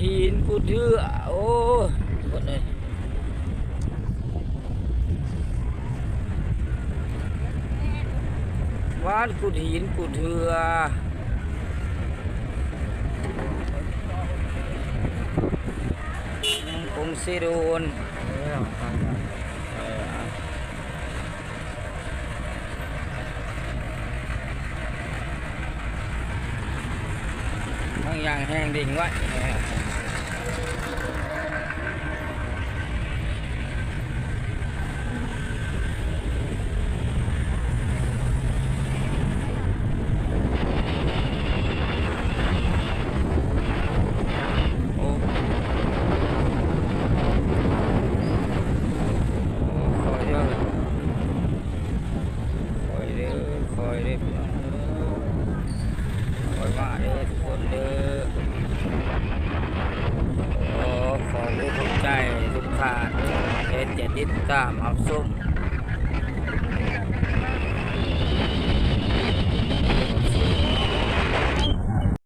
ຫີນກູເທືອ ໂອ້ຍ ຄົນເອີຍ ບ້ານກຸດຫີນກູເທືອ ເມືອງກົງເຊໂດນ. ບາງຢ່າງແຮງເລັ່ງໄວ້ ໂອ້ ໂອ້ ຄ່ອຍເດີ ຄ່ອຍເດີ ຄ່ອຍເດີ ຄ່ອຍມາເດີທຸກຄົນເດີ. ຂໍຂອບອົກຂອບໃຈທຸກທ່ານເດີ ທີ່ຈະຕິດຕາມຮັບຊົມ